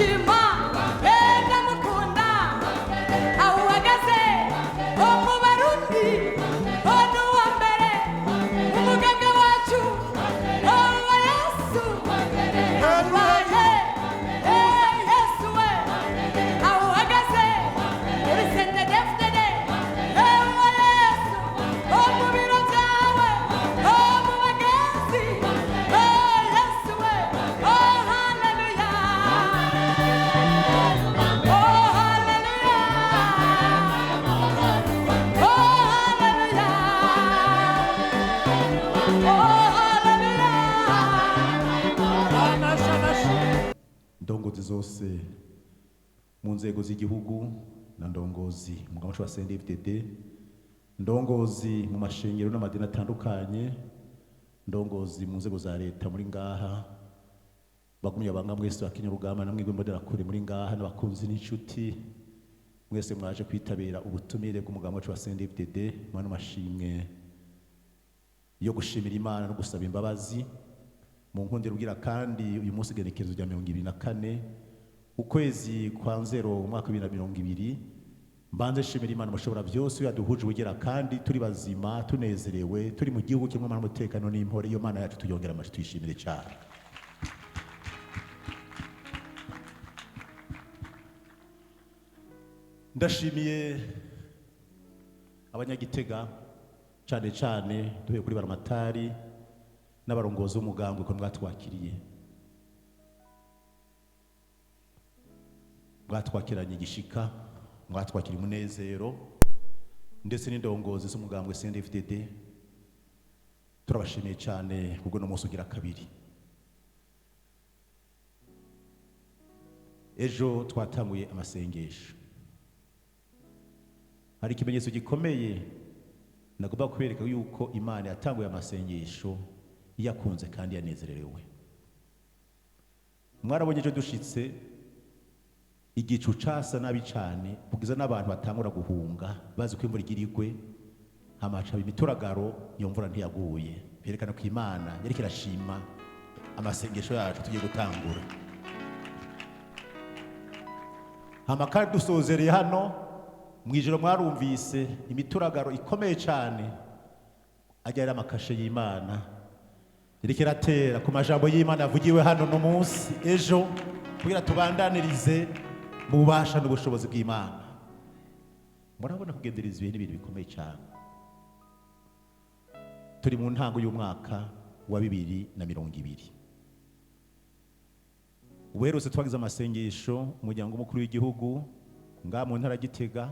Ndamushima, ndamukunda. Aho uhagaze ho mu Barundi, ho ni uwa mbere, umuganga wacu, ho wa Yesu. Abaye, Yesu we, aho uhagaze muri CNDD-FDD, wa Yesu, ho mu biro byawe, ho mu bagenzi, Yesu we, oh haleluya. Oh haleluya. Oh haleluya. Oh haleluya. Ndongozi zose mu nzego z'igihugu na ndongozi mu muco wa CNDD-FDD, ndongozi mu mashengero n'amadini atandukanye, ndongozi mu nzego za leta muri ngaha, bagumye abanga mwese bakinya urugamba, namwe imbonerakure muri ngaha, n'abakunzi n'inshuti mwese mwaje kwitabira ubutumire bw'umugabo wacu wa CNDD-FDD, mwana mashimwe yo gushimira Imana no gusaba imbabazi mu nkundira ubwira. Kandi uyu munsi igenekerezo rya 24 ukwezi kwa nzero umwaka wa 2020, mbanze nshimira Imana mushobora byose yaduhuje ubugera kandi turi bazima, tunezerewe, turi mu gihugu kimwe n'umutekano n'impore. Iyo Mana yacu tuyongera amashi, tuyishimire cyane. Ndashimiye abanyagitega cyane cyane, duhuye kuri baramatari n'abarongozi b'umugambwe ko mwatwakiriye, mwatwakiranye igishika, mwatwakiriye umunezero, ndetse n'indongozi z'umugambwe CNDD-FDD. Turabashimiye cyane kubwo no munsi ugira kabiri. Ejo twatanguye amasengesho. Hari ikimenyetso gikomeye nagomba kubereka yuko Imana yatanguye amasengesho yakunze kandi yanezererewe. Mwarabonye ejo dushitse, igicu casa nabi cane, kugeza n'abantu batangura guhunga bazi ko imvura igira igwe. Hamaca imituragaro, iyo mvura ntiyaguye. Byerekana ko Imana yariko irashima amasengesho yacu tugiye gutangura. Hama kandi dusozereye hano mu ijoro, mwarumvise imituragaro ikomeye cyane. Ajya ari amakashe y'Imana iriko iratera ku majambo y'Imana yavugiwe hano no munsi ejo, kugira tubandanirize mu bubasha n'ubushobozi bw'Imana. Murabona kugendereza ibihe n'ibintu bikomeye cyane. Turi mu ntango y'umwaka wa 2020. Ubuherutse twagize amasengesho umuryango mukuru w'igihugu ngaha mu ntara ya Gitega,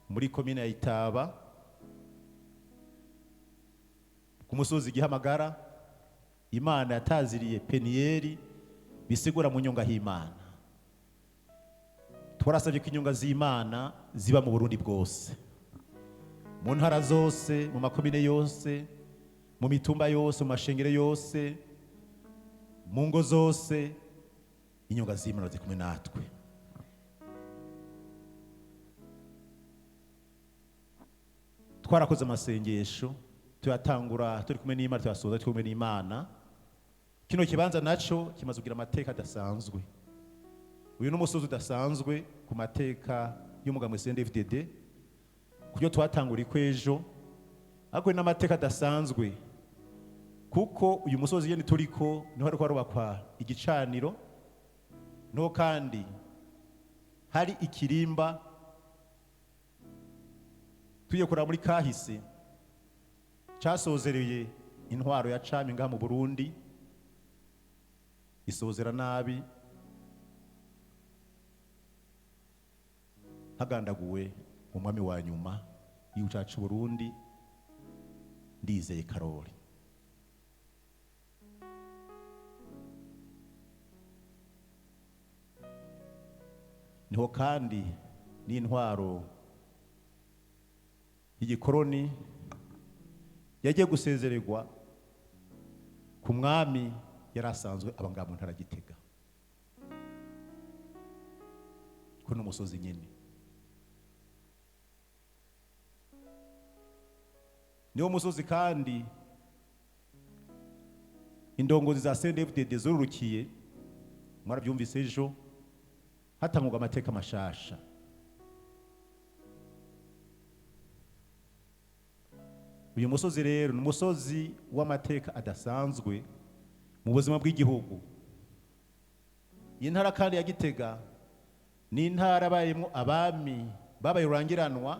muri komine ya Itaba, ku musozi Gihamagara. Imana yataziriye Peniyeri, bisigura mu nyonga h'Imana. Twarasabye ko inyunga z'Imana ziba mu Burundi bwose, mu ntara zose, mu makomine yose, mu mitumba yose, mu mashengero yose, mu ngo zose, inyunga z'Imana ziri kumwe natwe. Twarakoze amasengesho, tuyatangura turi kumwe n'Imana, tuyasoza turi kumwe n'Imana. Kino kibanza naco kimaze kugira amateka adasanzwe. Uyu ni umusozi udasanzwe ku mateka y'umugambwe CNDD-FDD, kubyo twatangura ejo, ariko n'amateka adasanzwe kuko uyu musozi nyene turiko niho hariko harubakwa igicaniro, niho kandi hari ikirimba. Tugiye kuraba muri kahise, casozereye intwaro ya cami ngaha mu Burundi, isozera nabi, hagandaguwe umwami wa nyuma y'igihugu cacu Burundi, Ndizeye Karori. Niho kandi n'intwaro y'igikoroni yagiye gusezererwa ku mwami yari asanzwe aba ngaha mu ntara ya Gitega, ko n'umusozi nyine niwo musozi. Kandi indongozi za CNDD-FDD zururukiye, mwarabyumvise ejo. Hatangurwa amateka mashasha. Uyu musozi rero ni umusozi w'amateka adasanzwe mu buzima bw'igihugu. Iyi ntara kandi ya Gitega ni intara abayemo abami babaye rurangiranwa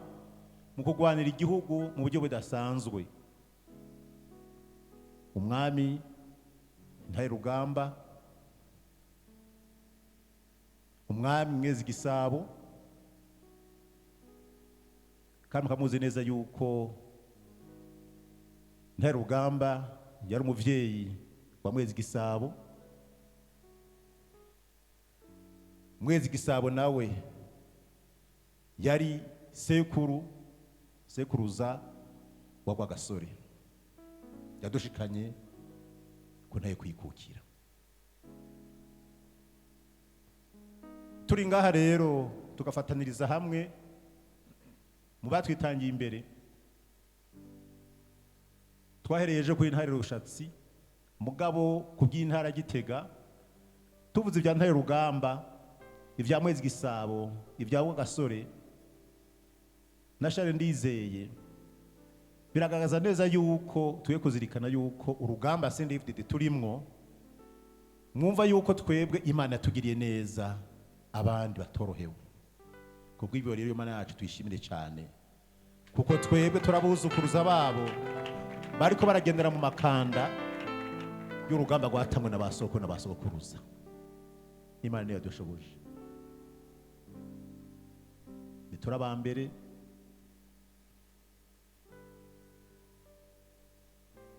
mu kurwanira igihugu mu buryo budasanzwe. Umwami Ntare Rugamba, umwami Mwezi Gisabo, kandi mukamuzi neza yuko Ntare Rugamba yari umuvyeyi wa Mwezi Gisabo. Mwezi Gisabo nawe yari sekuru sekuruza wa Rwagasore yadushikanye ko ntaye kwikukira. Turi ngaha rero tugafataniriza hamwe mu batwitangiye imbere. Twahereye ejo kuri Ntare Rushatsi, mugabo ku bw'intara Gitega tuvuze ibya Ntare Rugamba, ibya Mwezi Gisabo, ibya Rwagasore na Charles Ndizeye, biragaragaza neza yuko tuye kuzirikana yuko urugamba CNDD-FDD turimwo, mwumva yuko twebwe Imana yatugiriye neza abandi batorohewe. Kubw'ibyo rero Imana yacu tuyishimire cyane, kuko twebwe turabuzukuruza babo bariko baragendera mu makanda y'urugamba rwatangwe na basoko na basokuruza. Imana niyo yadushoboje, niturabambere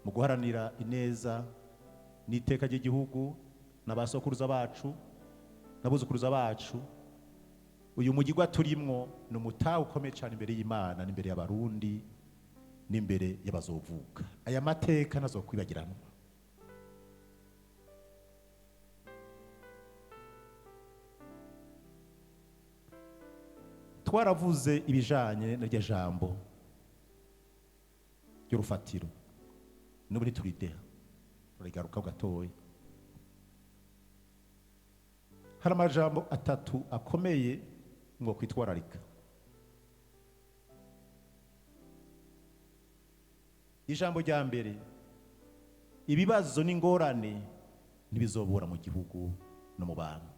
mu guharanira ineza n'iteka ry'igihugu na basokuruza bacu n'abuzukuruza bacu. Uyu mugigwa turimwo ni umutahe ukomeye cyane imbere y'Imana n'imbere y'Abarundi n'imbere y'abazovuka. Aya mateka ntazokwibagiranwa. Twaravuze ibijanye n'iryo jambo ry'urufatiro, n'ubu ntiturideha, turigaruka gatoya. Hari amajambo atatu akomeye ngo kwitwararika. Ijambo rya mbere, ibibazo n'ingorane ntibizobura mu gihugu no mu bantu.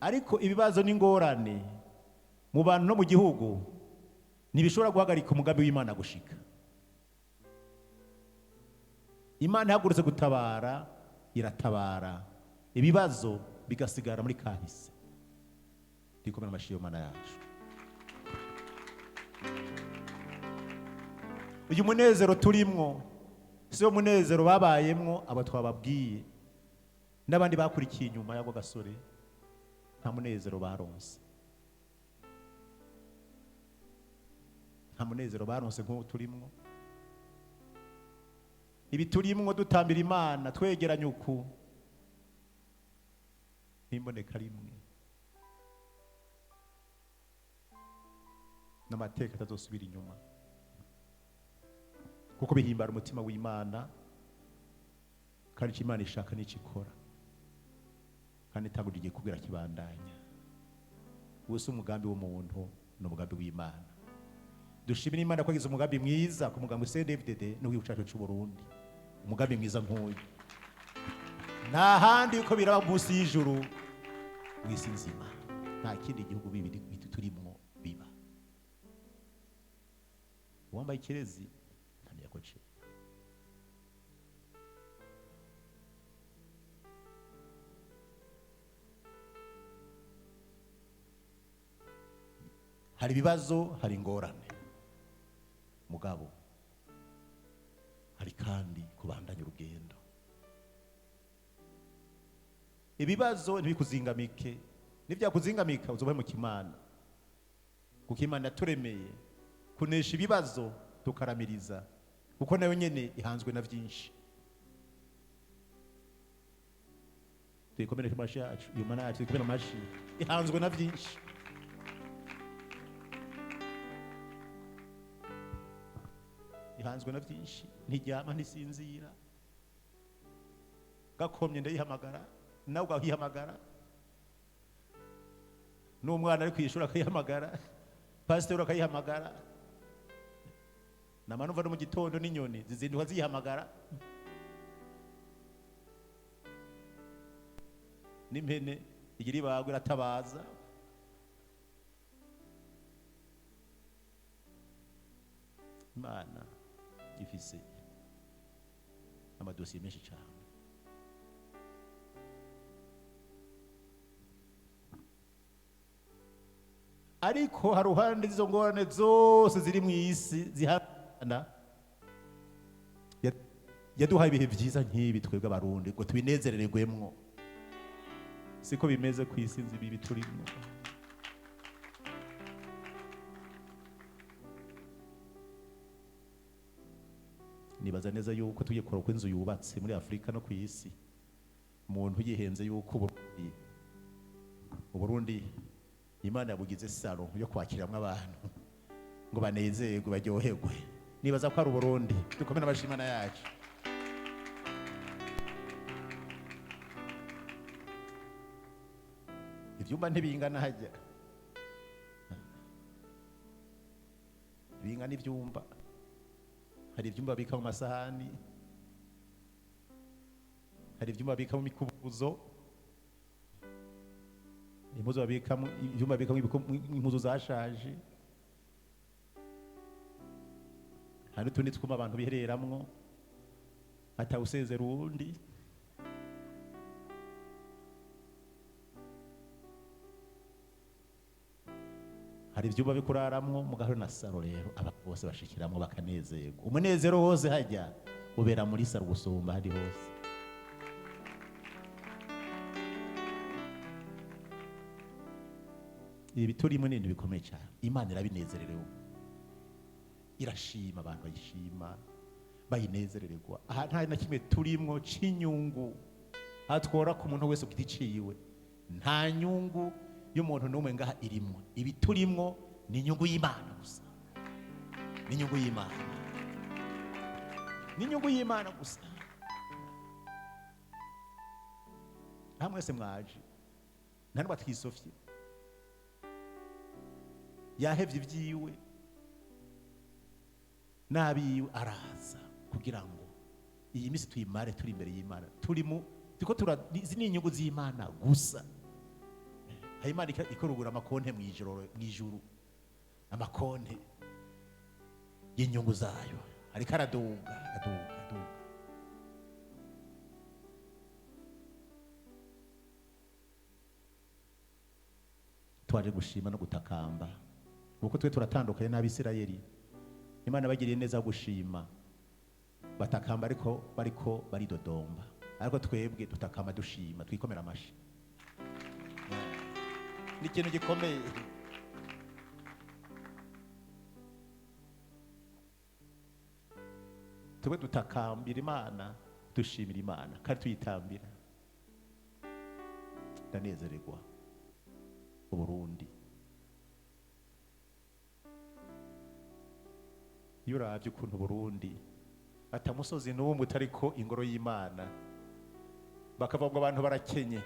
Ariko ibibazo n'ingorane mu bantu no mu gihugu ntibishobora guhagarika umugambi w'Imana gushika. Imana ihagurutse gutabara, iratabara, ibibazo bigasigara muri kahise. Ndikomera amashyi y'Imana yacu. Uyu munezero turimwo si wo munezero babayemwo abo twababwiye n'abandi bakurikiye inyuma y'ako gasore, nta munezero baronse, nta munezero baronse nk'uwo turimwo. Ibi turimwo dutambira Imana twegeranye uku n'imboneka rimwe n'amateka atazosubira inyuma, kuko bihimbara umutima w'Imana, kandi icyo Imana ishaka n'icyo ikora, kandi itangurira igihe kubwira kibandanya. Uwo si umugambi w'umuntu, ni umugambi w'Imana. Dushimire Imana ko yagize umugambi mwiza ku mugambi CNDD-FDD n'uw'igihugu cyacu cy'u Burundi, umugambi mwiza nk'uyu. Nta handi uko biraba munsi y'ijuru mw'isi nzima, nta kindi gihugu bibiri turimwo biba. Uwambaye ikirezi ntamenya ko cera. Hari ibibazo, hari ingorane, mugabo hari kandi kubandanya urugendo. Ibibazo ntibikuzingamike, nibyakuzingamika uzoba mu Kimana, kuko Imana yaturemeye kunesha ibibazo tukaramiriza, kuko nayo nyene ihanzwe na byinshi. Tuyikomere amashi yacu, iyo Mana yacu tuyikomere amashi, ihanzwe na byinshi. Ihanzwe na byinshi, ntiryama ntisinzira, gakomye ndayihamagara Nawe ukayihamagara, n'umwana ari kwishuri akayihamagara, pasiteri akayihamagara. Nama numva no mu gitondo n'inyoni zizinduka ziyihamagara, n'impene igira ibagwe iratabaza. Imana ifise amadosiye menshi cyane. Ariko hari uruhande izo ngorane zose ziri mu isi zihana, yaduhaye ibihe byiza nk'ibi twebwe Abarundi ngo tubinezerererwemwo. Siko bimeze ku isi nzi ibi turimo. Nibaza neza yuko tugiye kureba uko inzu yubatse muri Afurika no ku isi, umuntu yihenze yuko Uburundi Imana yabugize salo yo kwakiramwo abantu ngo banezerwe baryoherwe. Nibaza ko ari Uburundi. Dukomere amashimana yacu. Ivyumba ntibingana hajya, bingana ivyumba. Hari ivyumba babika mu masahani, hari ivyumba babika mu mikubuzo, impuzu babikamo, ivyumba babikamo impuzu zashaje. Hari n'utundi twuma abantu bihereramwo atawusezera uwundi. Hari ivyumba byo kuraramwo, mugahura na saro rero abantu bose bashikiramwo bakanezerwa. Umunezero wose hajya ubera muri saro gusumba hari hose. Ibi turimo ni ibintu bikomeye cyane. Imana irabinezererewe, irashima abantu bayishima bayinezerererwa. Aha nta na kimwe turimwo c'inyungu hatwora ku muntu wese ku giti ciwe. Nta nyungu y'umuntu n'umwe ngaha irimwo. Ibi turimwo ni inyungu y'Imana gusa, ni inyungu y'Imana, ni inyungu y'Imana gusa. Nta mwese mwaje, nta n'umwe atwisofye, yahevye ibyiwe n'abiwe araza kugira ngo iyi minsi tuyimare turi imbere y'Imana. Turimo turiko tura, izi ni inyungu z'Imana gusa. Hari Imana ikorugura amakonte mw'ijoro, mw'ijuru, amakonte y'inyungu zayo ariko araduga, aduga, aduga. Twaje gushima no gutakamba, kuko twe turatandukanye n'Abisirayeli. Imana bagiriye neza gushima, batakamba ariko bariko baridodomba, ariko twebwe tutakamba dushima, twikomera amashi. Ni ikintu gikomeye. Twebwe dutakambira Imana, dushimira Imana kandi tuyitambira. Ndanezererwa Uburundi. Iyo uravye ukuntu Burundi atamusozi n'umwe utariko ingoro y'Imana, bakavuga ngo abantu barakenye,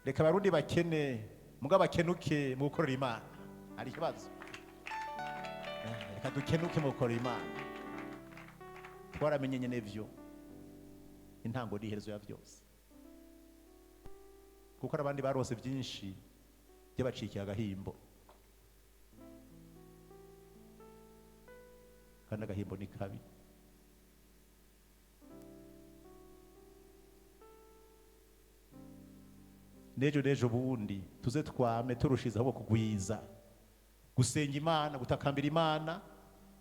reka Abarundi bakene, muga bakenuke mu gukorera Imana. Hari ikibazo? Reka dukenuke mu gukorera Imana. Twaramenye nyene vyo intango n'iherezo ya vyose, kuko abandi barose byinshi byabacikiye agahimbo, kandi agahimbo ni kabi. Nejo nejo bundi tuze twame turushiza ahubwo kugwiza gusenga Imana, gutakambira Imana,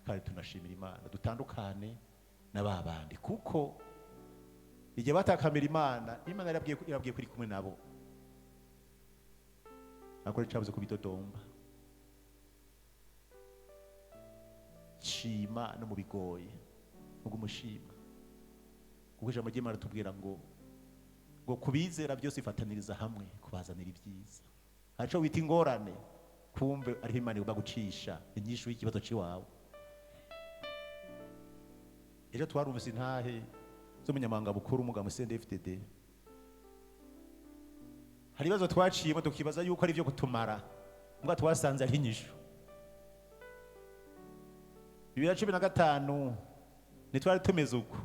kandi tunashimira Imana, dutandukane na babandi, kuko igihe batakambira Imana, Imana irabwiye kuri kumwe nabo. Akora icabuze kubidodomba. Shima no mu bigoye, ugumushima, kuko ijambo ry'Imana ritubwira ngo kubizera byose ifataniriza hamwe kubazanira ibyiza. Haco wita ingorane, kumbe ariho Imana igomba gucisha inyishu y'ikibazo ciwawe. Ejo twarumvise intahe z'umunyamabanga mukuru w'umugambwe CNDD-FDD Hari ibibazo twaciyemo tukibaza yuko ari ibyo kutumara, mbwa twasanze ari inyishu. 2015 ntitwari tumeze uko.